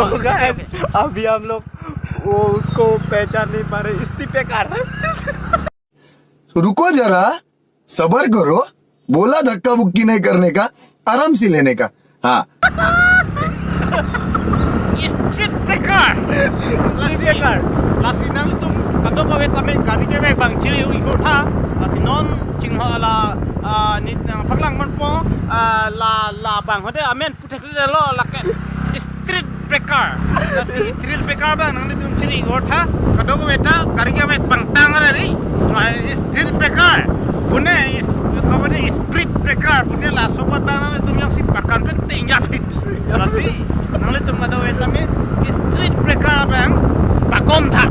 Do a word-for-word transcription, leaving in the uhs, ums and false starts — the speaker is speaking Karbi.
तो गाइस, अभी हम लोग वो उसको पहचान नहीं पा रहे, स्टीव पेकार। तो रुको जरा, सबर करो। बोला धक्का मुक्की नहीं करने का, आराम से लेने का। हाँ। Street breaker. Street breaker. Lasi nanglitum kadokave tame gari kevek abang chiri-i kotha. Lasi non chingho la, ah, nit nangpaklang ponpo, ah, la, labang hode amen puthek lo lake street breaker. Lasi street breaker abang nanglitum chiri-i kotha. Kadokave ta gari kevek abang tang ari. Street breaker. Pune is, kabone speed breaker. Pune laso abang nanglitum jongsi pakan pen ting ya fit. Lasi nanglitum kadokave tame street breaker abang pakom tha.